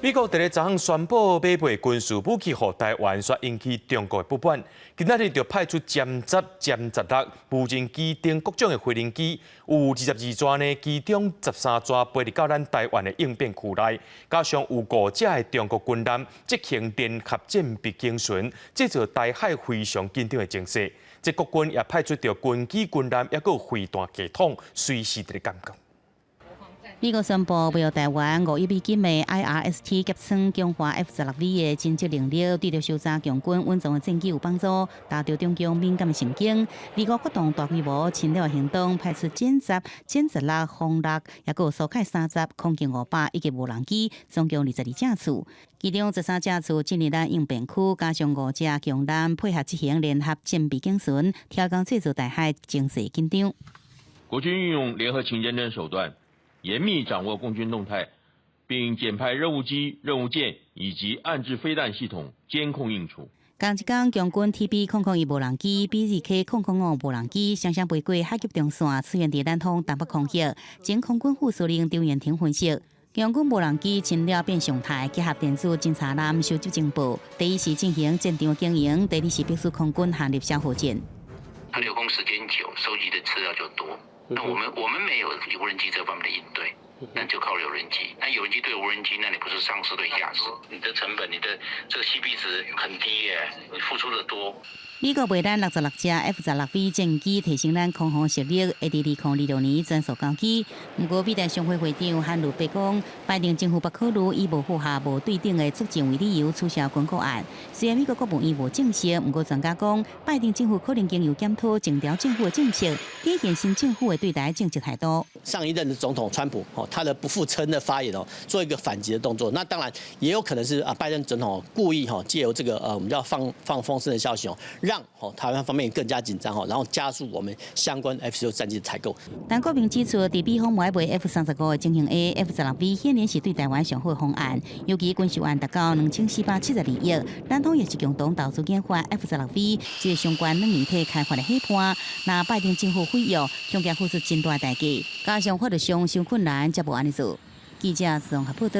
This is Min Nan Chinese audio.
美國佇咧昨昏宣布買賣軍事武器予台灣，煞引起中國的不滿。今仔日就派出殲十、殲十六無人機等各種的飛行機，有22座呢，其中13座飛入到咱台灣的應變區內，加上有五隻的中國軍艦執行聯合戰備警巡，製造台海非常緊張的情勢。這國軍也派出著軍機、軍艦，抑閣有飛彈系統，隨時佇咧監控。美國宣布賣予台灣5億美金的 IRST 夾裝強化 F-16V 的偵察能力，對著搜查共軍隱藏的戰機有幫助，打著中共敏感的神經。美國發動大規模侵略行動，派出殲十、殲十六、轟六，抑閣有蘇凱三十、空勁500以及無人機，總共22架次。其中13架次進入咱應變區，加上五隻強艦配合執行聯合戰備警巡，挑工製造台海情勢緊張。國軍運用聯合勤監偵手段，嚴密掌握共軍動態，並檢派任務機、任務艦以及岸置飛彈系統監控應處。仝一工，共軍 TB001無人機、BZK-005無人機，雙雙飛過海峽中線，出現佇咱方東北空域。前空軍副司令張延廷分析，共軍無人機侵略變常態，結合電子偵察艦收集情報，第一是進行戰場經營，第二是迫使空軍陷入消耗戰。他留空時間久，收集的資料就多。那我們沒有無人機這方面的應對，那就靠有人機。那有人機對無人機，那你不是上士對下士？你的成本，你的這個 CP 值很低耶，你付出的多。美國賣咱66隻 F-16V 戰機，提升咱空防實力，會佇2026年全數交機。毋過，美台商會會長韓魯伯講，拜登政府不考慮以無符合無對等的作戰為理由取消軍購案。雖然美國國務院無證實，毋過專家講，拜登政府可能經由檢討前朝政府的政策，體現新政府的對台政策態度。上一任的總統川普哦，他的不負責任的發言哦，做一個反擊的動作。那當然也有可能是啊，拜登總統故意哈借由這個我們叫放放風聲的消息哦，讓哦台灣方面更加緊張哈，然後加速我們相關 F-16戰機的採購。陳國明指出，佇美方無愛賣 F-35的情形下，F-16V 顯然是對台灣上好的方案。尤其軍售案達到2472億，咱方也是共同投資研發 F-16V 這個相關軟硬體開發的伙伴。若拜登政府毀約，恐驚付出真大代價，加上法律上傷困難，才無按呢做。記者綜合報道。